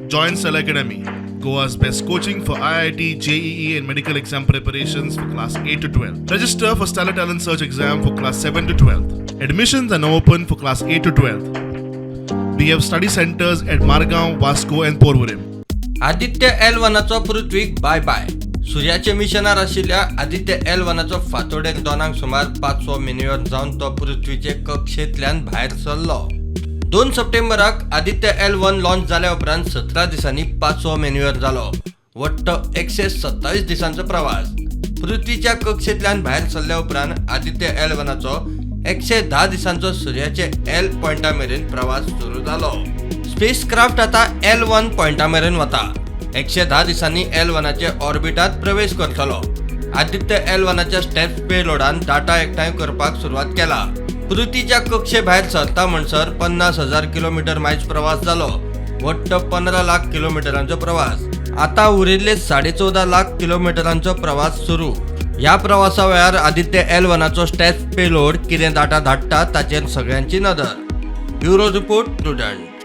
Join Stellar Academy, Goa's best coaching for IIT, JEE, and medical exam preparations for class 8 to 12. Register for Stellar Talent Search exam for class 7 to 12. Admissions are now open for class 8 to 12. We have study centers at Margao, Vasco, and Porvorim. Aditya L वनाचो पृथ्वीक bye bye. सुर्याचे मिशनार आशिल्ल्या Aditya L वनाचो फांतोडेर 2 सुमार पांचवो मिन्युअर जावन तो पृथ्वीचे कक्षेंतल्यान भायर सरलो. 2 सप्टेंबराक आदित्य एल वन लॉन्च जाल्या उपरांत 17 दिसांनी पांचवो मेन्युअर जालो. वट्ट 127 दिसांचो प्रवास. पृथ्वीच्या कक्षेंतल्यान भायर सरल्या उपरांत आदित्य एल वनाचो 110 दिसांचो सुर्याचे एल पॉयंटा मेरेन प्रवास सुरू जालो. स्पेस क्राफ्ट आता एल वन पॉयंटा मेरेन वता. 110 दिसांनी एल वनाचे ऑर्बिटात प्रवेश करतलो. आदित्य एल वनाच्या स्टेप्स पेलोडान डाटा एकठांय करपाक सुरवात केला. पृथ्वीच्या कक्षे भायर सरता म्हणसर 50,000 किलोमीटर मायज प्रवास जालो. वट्ट 15 लाख किलोमिटरांचो प्रवास. आता उरिल्ले 14.5 लाख किलोमिटरांचो प्रवास सुरू. ह्या प्रवासा वेळार आदित्य एल वनाचो स्टेप्स पेलोड कितें डाटा धाडटा ताचेर सगळ्यांची नदर. Bureau report, Prudent.